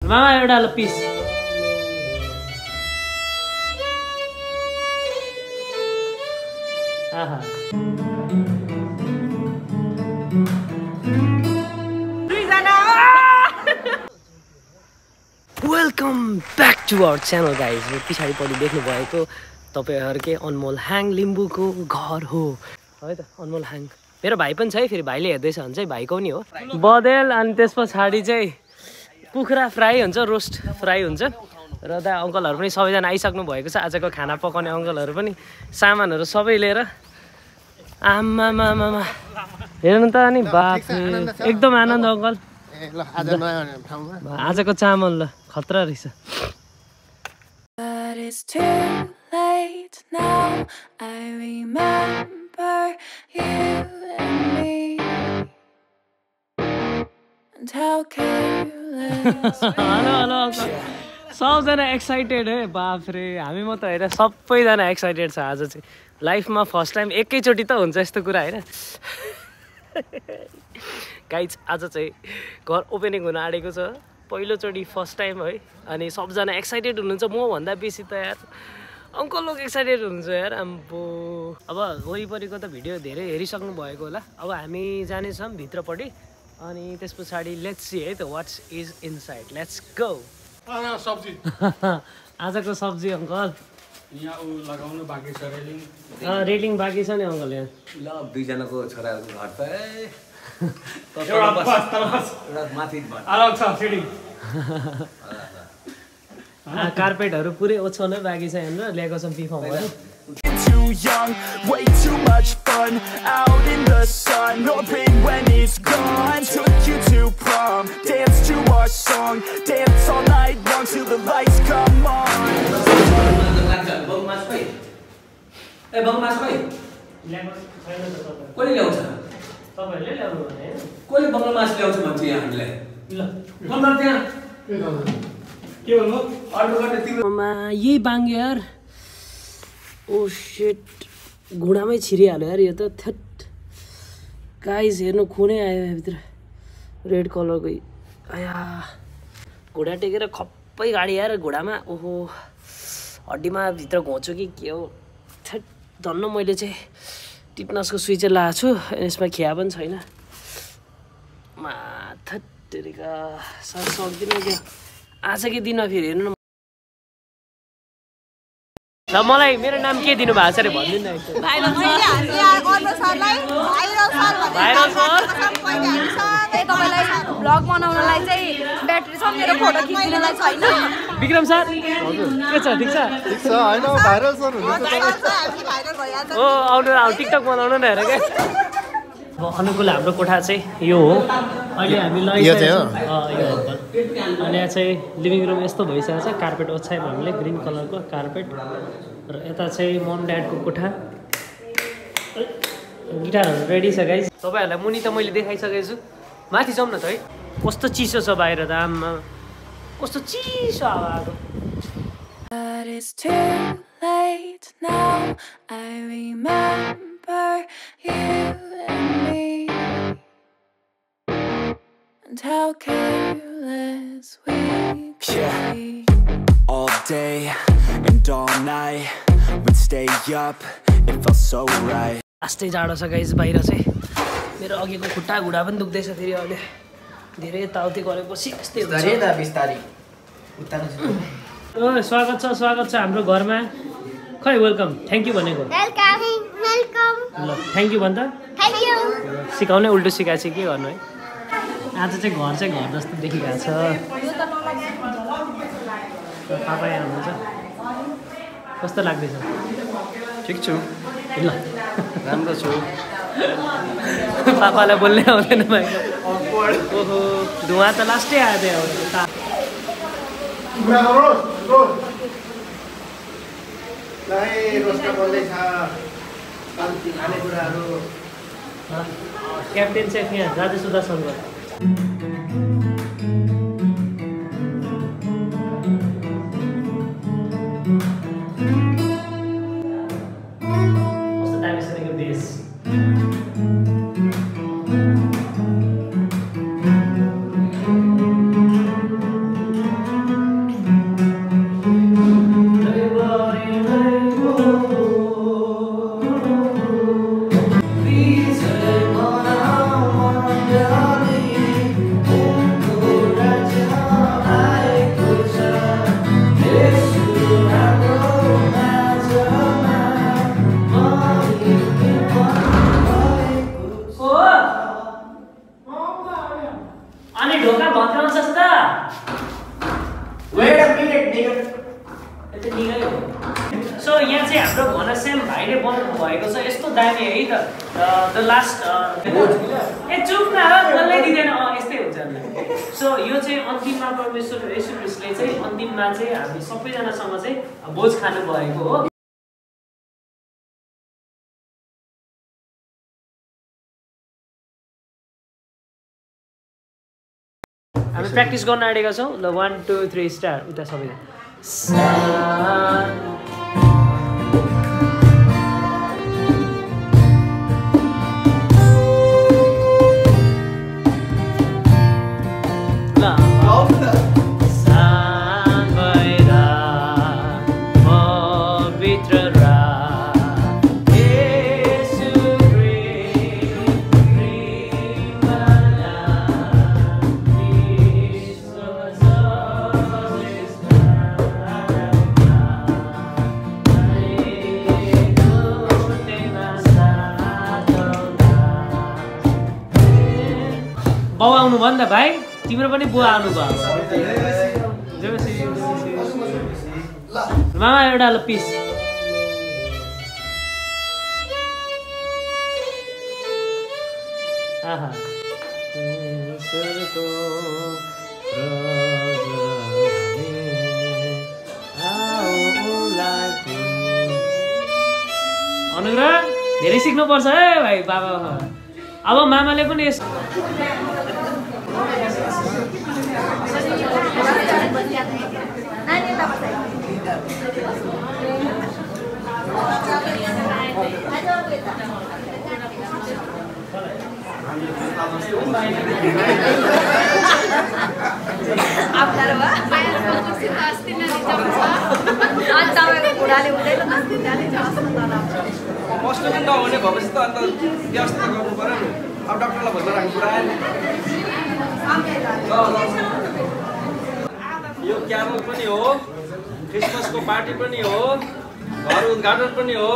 मामा एउटा पिस आहा welcome back to our channel guys. पछाडिपट्टि देख्नु भएको तपाईँहरूकै अनमोल ह्याङ लिम्बूको घर हो है त। अनमोल ह्याङ मेरो भाइ पनि छ है, फेरि भाइले हेर्दैछ भने चाहिँ भाइको पनि हो। बदेल अनि त्यस पछाडि चाहिँ कुखुरा फ्राई हुन्छ, रोस्ट फ्राई हुन्छ। र दा अङ्कलहरू पनि सबैजना आइसक्नु भएको छ। आजको खाना पकाउने अङ्कलहरू पनि सामानहरू सबै लिएर। आमामामा हेर्नु त अनि बाफ एकदम आनन्द अङ्कल। आजको चामल ल खतरा रहेछ। सबजना एक्साइटेड है बाफ्रे। हामी म त होइन सबैजना एक्साइटेड छ। आज चाहिँ लाइफमा फर्स्ट टाइम एकैचोटि त हुन्छ यस्तो कुरा होइन। गाइज आज चाहिँ घर ओपनिङ हुन आँटेको छ पहिलोचोटि फर्स्ट टाइम है। अनि सबजना एक्साइटेड हुनुहुन्छ, मभन्दा बेसी त यार अङ्कल लोग एक्साइटेड हुनुहुन्छ यार। अम्बो अब वरिपरिको त भिडियो धेरै हेरिसक्नु भएको होला। अब हामी जानेछौँ भित्रपट्टि अनि त्यस पछाडि लेट्स सी है त what's is inside. Let's go. सब्जी आजको सब्जी अङ्कल यहाँ लगाउनु बाँकी छ। रेलिङ बाँकी छ नि अङ्कल यहाँ। ल दुईजनाको छोराहरूको घर त कार्पेटहरू पुरै ओछ्याउनै बाँकी छ यहाँनिर। ल्याएको छौँ पिफाउँ। Too young, way too much fun out in the sun. No pain when it's gone. Took you to prom, dance to our song, dance all night long till the lights come on. ए बङ्गमास खोइ कसले ल्याउँछ? तपाईँहरूले ल्याउनु भने कसले बङ्गमास ल्याउँछ भन्छ यहाँ हामीलाई? ल बङ्गमास त्यहाँ के भन्नु अर्डर गर्ने तिम्रोमा यही बाङ्गे यार। ओ सेट घुँडामै छिरिहाल्यो यार यो त। थेट गाइस हेर्नु खुनै आयो भित्र रेड कलरको। आया घुँडा टेकेर खप्पै गाडी यार घुँडामा। ओहो हड्डीमा भित्र घोच्यो कि के हो। थेट धन्न मैले चाहिँ टिटनसको सुई चाहिँ लगाएको छु। यसमा खिया पनि छैन। थेटरिका सक्दिनँ क्या आजकै दिनमा। फेरि हेर्नु न ल मलाई मेरो नाम के दिनु भएको छ अरे भनिदिनु न। भ्लग बनाउनलाई चाहिँ ब्याट्री छ, मेरो फोटो खिच्नलाई छैन। विक्रम सर के छ? ठिक छ होइन भाइरल सर ओ आउनु टिकटक बनाउनु न हेर क्या। अब अनुकूल हाम्रो कोठा चाहिँ यो हो। अहिले हामी लैजान्छ यो अनि यहाँ चाहिँ लिभिङ रुम यस्तो भइसकेको छ। कार्पेट ओछ्यायो हामीले ग्रिन कलरको कार्पेट। र यता चाहिँ मम ड्याडको कोठा। गिटारहरू रेडी छ गाइस। तपाईँहरूलाई मुनि त मैले देखाइसकेको छु। माथि जाउँ न त है। कस्तो चिसो छ बाहिर त आम्मा, कस्तो चिसो हावा आएको। And how careless we be. All day and all night we'd stay up, it felt so right. आस्ते जाडो छ गाइस बाहिर चाहिँ। मेरो अघिको खुट्टा घुँडा पनि दुख्दैछ फेरि अहिले धेरै यताउति गरेपछि यस्तै हुन्छ। स्वागत छ हाम्रो घरमा। खै वेलकम थ्याङ्क यू भनेको। ल थ्याङ्क यू भन् त। सिकाउने उल्टो सिकाएछ के गर्नु है। आज चाहिँ घर जस्तो देखिरहेको छ। पापा यहाँ हुनुहुन्छ। कस्तो लाग्दैछ? ठिक छु ल राम्रो छु। पापालाई बोल्नै आउँदैन भाइ। ओहो धुवा त लास्टै आयो त्यहाँ। क्याप्टेन चाहिँ यहाँ राजु सुदासँग सो यहाँ चाहिँ हाम्रो घनश्याम भाइले बनाउनु भएको छ यस्तो दामी है त द लास्ट ए चुप न कसले दिँदैन यस्तै हुन्छ सो यो चाहिँ अन्तिममा परमेश्वर येशू ख्रीष्टले चाहिँ अन्तिममा चाहिँ हामी सबैजनासँग चाहिँ भोज खानु भएको हो हामी प्र्याक्टिस गर्न आँटेका छौँ ल 1 2 3 स्टार उता सबैजना बाउ आउनु भयो नि त भाइ तिम्रो पनि बुवा आउनु भयो मामा एउटा पिस आहा अनुग्रह धेरै सिक्नुपर्छ है भाइ बाबा अब मामाले पनि यस कस्टमर नहुने भएपछि त अन्त व्यवस्था गर्नु पर्यो नि अब डाक्टरलाई भन्नु राख्नु पर्यो यो क्यारल पनि हो क्रिसमसको पार्टी पनि हो घर उद्घाटन पनि हो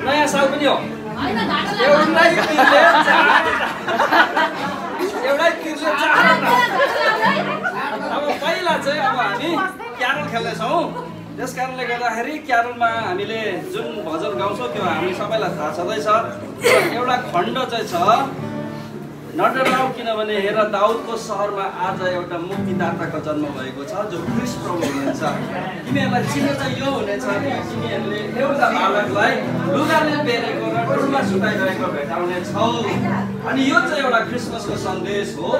नयाँ साल पनि हो एउटै तिर्ने चाहना अब पहिला चाहिँ अब हामी क्यारल खेल्दैछौँ त्यस कारणले गर्दाखेरि क्यारलमा हामीले जुन भजन गाउँछौँ त्यो हामी सबैलाई थाहा छँदैछ एउटा खण्ड चाहिँ छ नडराऊ किनभने हेर दाउदको सहरमा आज एउटा मुक्तिदाताको जन्म भएको छ जो ख्रीष्ट प्रभु हुनुहुन्छ तिमीहरूलाई चिन्ह चाहिँ यो हुनेछ कि तिमीहरूले एउटा बालकलाई लुगाले बेरेको र डुलमा सुताइरहेको भेटाउने छौ अनि यो चाहिँ एउटा क्रिसमसको सन्देश हो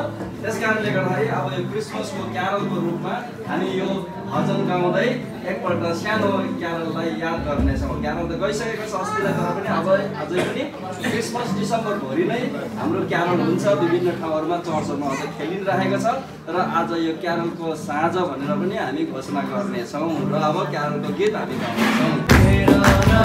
त्यस कारणले गर्दाखेरि अब यो क्रिसमसको क्यारलको रूपमा हामी यो भजन गाउँदै एकपल्ट सानो क्यारललाई याद गर्नेछौँ क्यारल त गइसकेको छ अस्तिलाई तर पनि अब अझै पनि क्रिसमस डिसेम्बरभरि नै हाम्रो क्यारल हुन्छ विभिन्न ठाउँहरूमा चर्चहरूमा अझै खेलिरहेको छ र आज यो क्यारलको साँझ भनेर पनि हामी घोषणा गर्नेछौँ र अब क्यारलको गीत हामी गाउनेछौँ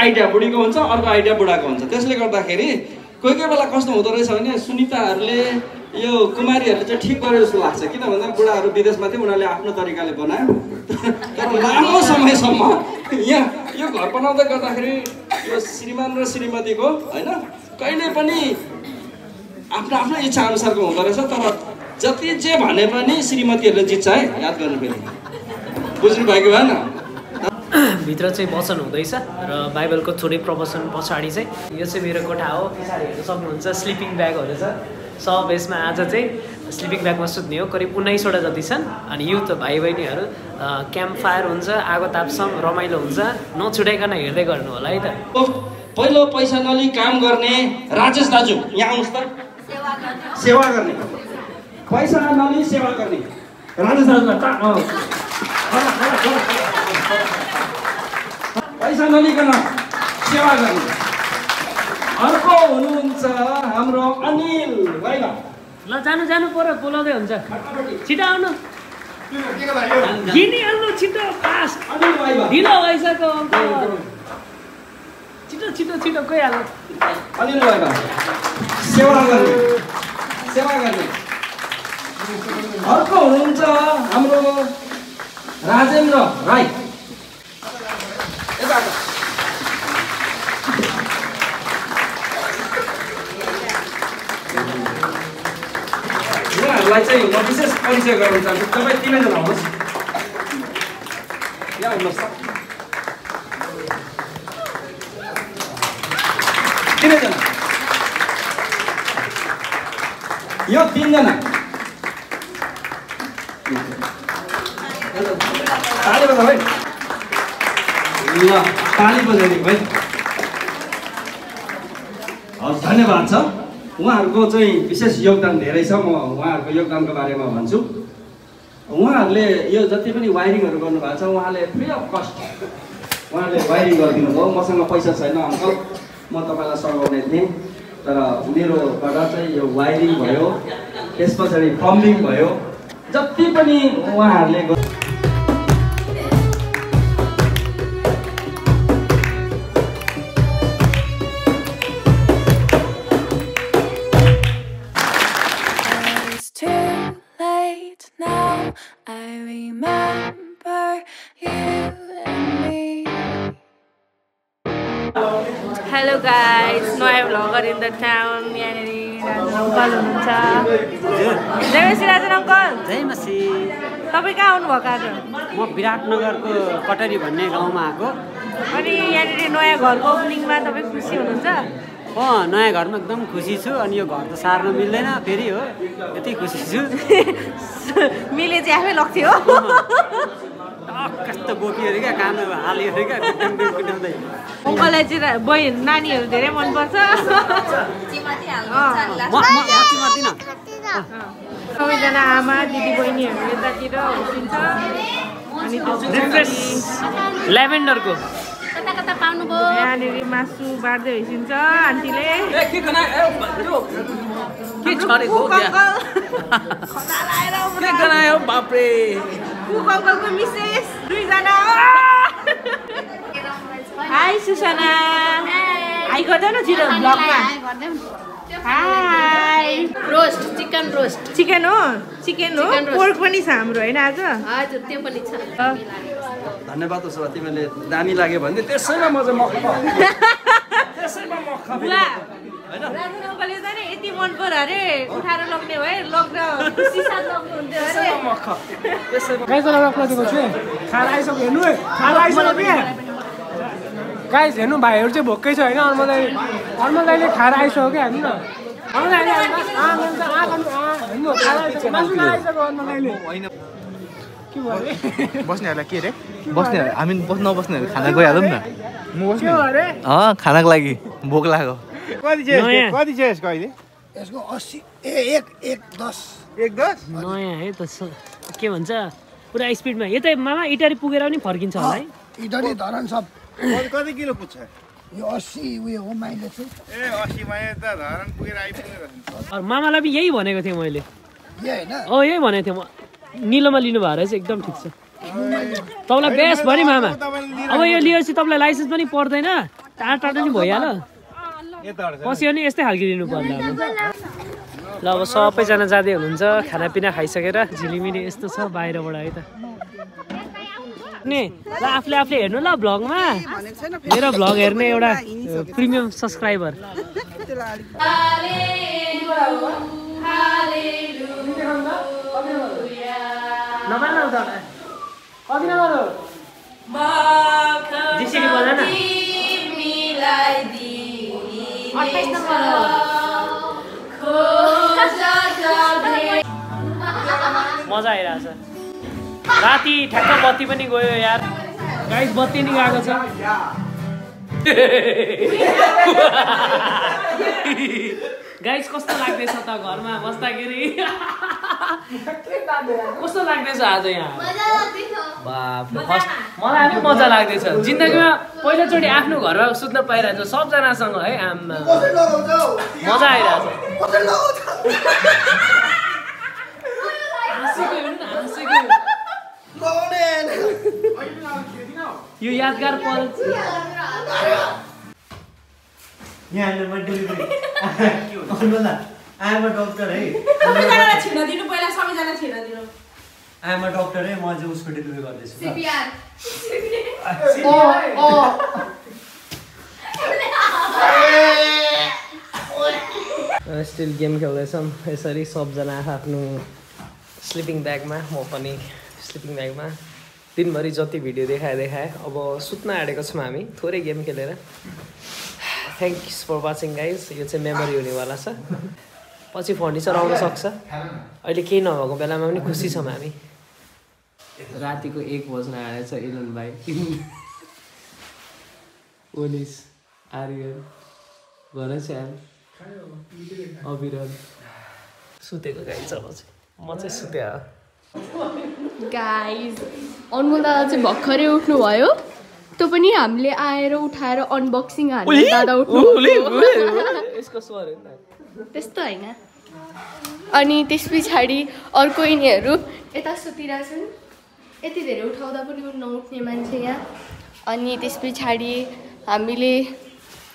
आइडिया बुढीको हुन्छ अर्को आइडिया बुढाको हुन्छ त्यसले गर्दाखेरि कोही कोही बेला कस्तो हुँदो रहेछ भने सुनिताहरूले यो कुमारीहरूले चाहिँ ठिक गरे जस्तो लाग्छ किन भन्दा बुढाहरू विदेशमा थियो उनीहरूले आफ्नो तरिकाले बनायो तर लामो समयसम्म यहाँ यो घर बनाउँदै गर्दाखेरि यो श्रीमान र श्रीमतीको होइन कहिले पनि आफ्नो आफ्नो इच्छा अनुसारको हुँदो रहेछ तर जति जे भने पनि श्रीमतीहरूले जित्छ है याद गर्नु फेरि बुझ्नु भएको भएन भित्र चाहिँ वचन हुँदैछ र बाइबलको थोरै प्रवचन पछाडि चाहिँ यो चाहिँ मेरो कोठा हो पछाडि हेर्न सक्नुहुन्छ स्लिपिङ ब्यागहरू छ सब यसमा आज चाहिँ स्लिपिङ ब्यागमा सुत्ने हो करिब 19वटा जति छन् अनि युथ भाइ बहिनीहरू क्याम्प फायर हुन्छ आगो ताप्छौँ रमाइलो हुन्छ नछुटाइकन हेर्दै गर्नु होला है त पहिलो पैसा नलि काम गर्ने राजेश दाजु यहाँ आउनुहोस् त सेवा गर्ने पैसा नलि सेवा गर्ने राजेश दाजु पैसा नलिकन सेवा गर्ने अर्को हुनुहुन्छ हाम्रो अनिल होइन ल जानु जानु पर्यो बोलाउँदै हुन्छ छिटो आउनु गिनिहाल्नु छिटो फास्ट ढिलो भइसक्यो अङ्कल छिटो छिटो छिटो गइहाल्नु अलिनु भयो सेवा गर्ने अर्को हुनुहुन्छ हाम्रो राजेन्द्र राई उहाँहरूलाई चाहिँ म विशेष परिचय गराउन चाहन्छु तपाईँ तिनैजना आउनुहोस् यहाँ आउनुहोस् तिनैजना यो तिनजना ताली बजाऊ है ल ताली बजाइदिउँ है हस् धन्यवाद छ उहाँहरूको चाहिँ विशेष योगदान धेरै छ म उहाँहरूको योगदानको बारेमा भन्छु उहाँहरूले यो जति पनि वायरिङहरू गर्नुभएको छ उहाँले फ्री अफ कस्ट उहाँले वायरिङ गरिदिनु भयो मसँग पैसा छैन अङ्कल म तपाईँलाई सघाउने थिएँ तर मेरोबाट चाहिँ यो वायरिङ भयो त्यस पछाडि प्लम्बिङ भयो जति पनि उहाँहरूले हेलो गाइस नयाँ भ्लगर इन द टाउन यहाँनिर अङ्कल हुनुहुन्छ जय मसी राजन अङ्कल जय मसी तपाईँ कहाँ आउनुभएको आज म विराटनगरको कटरी भन्ने गाउँमा आएको अनि यहाँनिर नयाँ घरको ओपनिङमा तपाईँ खुसी हुनुहुन्छ नयाँ घरमा एकदम खुसी छु अनि यो घर त सार्न मिल्दैन फेरि हो यति खुसी छु मिले चाहिँ आफै लग्थ्यो कस्तो बोकियो अरे क्या कान हाल्यो अरे क्या कुटाउँदै अङ्कललाई चाहिँ नानीहरू धेरै मनपर्छ सबैजना आमा दिदी बहिनीहरू यतातिर हुनुहुन्छ अनि ल्याभेन्डरको यहाँनिर मासु बाँड्दै होइसिन्छ आन्टीले कुक अङ्कलको मिसेस दुईजना हाई सुसना हाई गर्दैन छिटो ब्लगमा hi roast chicken roast chicken हो पोर्क पनि छ हाम्रो होइन आज हजुर त्यो पनि छ धन्यवाद उसो भए तिमीले दामी लाग्यो भने त्यसैमा म चाहिँ मख राजन अङ्कलले त नि यति मन पर्यो अरे उठाएर लग्ने भए लग्दा खुसी साथ लग्नुहुन्थ्यो अरे खाना आइसक्यो हेर्नु है गाइस हेर्नु भाइहरू चाहिँ भोकै छ होइन अर्मल दाइले खाएर आइसक्यो क्या हेर्नु न बस्नेहरूलाई के अरे बस्नेहरू हामी नबस्नेहरू खाना गइहालौँ न म बस्ने खानाको लागि भोक लाग्यो कति छ यसको अहिले यसको 80 110 नयाँ है त के भन्छ पुरा स्पिडमा यतै मामा इटारी पुगेर पनि फर्किन्छ होला है इटारी धरान सब कति किलो पुग्छ यो 80 उयो हो माइले छु ए 80 माइले त धरान पुगेर आइपुगेर अरे मामालाई पनि यही भनेको थिएँ मैले यही हैन यही भनेको थिएँ म निलोमा लिनु भएर चाहिँ एकदम ठिक छ तपाईँलाई बेस्ट भयो नि मामा अब यो लिएपछि तपाईँलाई लाइसेन्स पनि पर्दैन टाढा टाढा नि भइहाल्यो पछि अनि यस्तै खालको लिनु पर्ला अब ल अब सबैजना जाँदै हुनुहुन्छ खानापिना खाइसकेर झिलिमिली यस्तो छ बाहिरबाट है त नि ल आफूले हेर्नु ल भ्लगमा मेरो भ्लग हेर्ने एउटा प्रिमियम सब्सक्राइबर मजा आइरहेछ राति ठ्याक्क बत्ती पनि गयो यार गाइस बत्ती नि गएको छ गाइस कस्तो लाग्दैछ त घरमा बस्दाखेरि कस्तो लाग्दैछ आज यहाँ बाफ फर्स्ट मलाई आफै मजा लाग्दैछ जिन्दगीमा पहिलोचोटि आफ्नो घरमा सुत्न पाइरहेको छु सबजनासँग है आम्मा मजा आइरहेछ यो यादगार पल आमा डक्टर है सबैजनालाई छिन दिनु पहिला सबैजना छिन दिनु आमा डक्टर है म चाहिँ उसको डेलिभरी गर्दैछु सीपीआर स्टिल गेम खेल्दैछौँ यसरी सबजना आफ्नो स्लिपिङ ब्यागमा म पनि स्लिपिङ ब्यागमा दिनभरि जति भिडियो देखाएँ अब सुत्न आँटेको छौँ हामी थोरै गेम खेलेर थ्याङ्क्स फर वाचिङ गाइज यो चाहिँ मेमोरी हुनेवाला छ पछि फर्निचर आउन सक्छ अहिले केही नभएको बेलामा पनि खुसी छौँ हामी रातिको 1 बज्न आएछ इलन भाइ ओनिस आर्यन घनश्याम अविरल सुतेको गाइज अब चाहिँ म चाहिँ सुते गाइज अनमोल दादा चाहिँ भर्खरै उठ्नुभयो त्यो पनि हामीले आएर उठाएर अनबक्सिङ हाल्नु दादा उठ्नु त्यस्तो होइन अनि त्यस पछाडि अर्को यिनीहरू यता सुतिरहेछन् यति धेरै उठाउँदा पनि नउठ्ने मान्छे यहाँ अनि त्यस पछाडि हामीले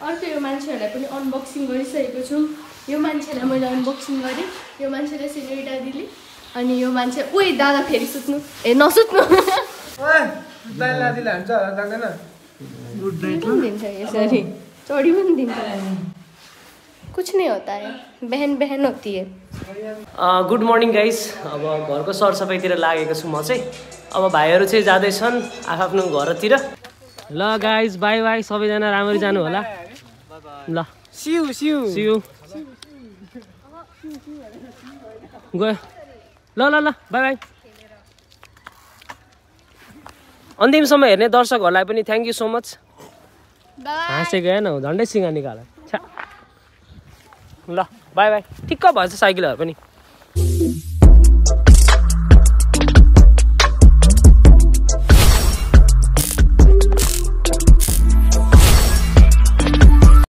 अर्को यो मान्छेहरूलाई पनि अनबक्सिङ गरिसकेको छौँ यो मान्छेलाई मैले अनबक्सिङ गरेँ यो मान्छेलाई सिलगढी दिली अनि यो मान्छे ओइ दादा फेरि सुत्नु ए नसुत्नु दिन्छ यसरी चढी पनि दिन्छ कुछ नहीं होता है बहन बहन होती है गुड मर्निङ गाइज अब घरको सरसफाइतिर लागेको छु म चाहिँ अब भाइहरू चाहिँ जाँदैछन् आफ्नो घरतिर ल गाइज बाई बाई सबैजना राम्ररी जानु होला ल सिउ सिउ सिउ गयो ल ल ल बाई बाई अन्तिमसम्म हेर्ने दर्शकहरूलाई पनि थ्याङ्क यू सो मच हाँसेको हेर्न झन्डै सिँगा निकाल ल बाई बाई ठिक्क भएछ साइकलहरू पनि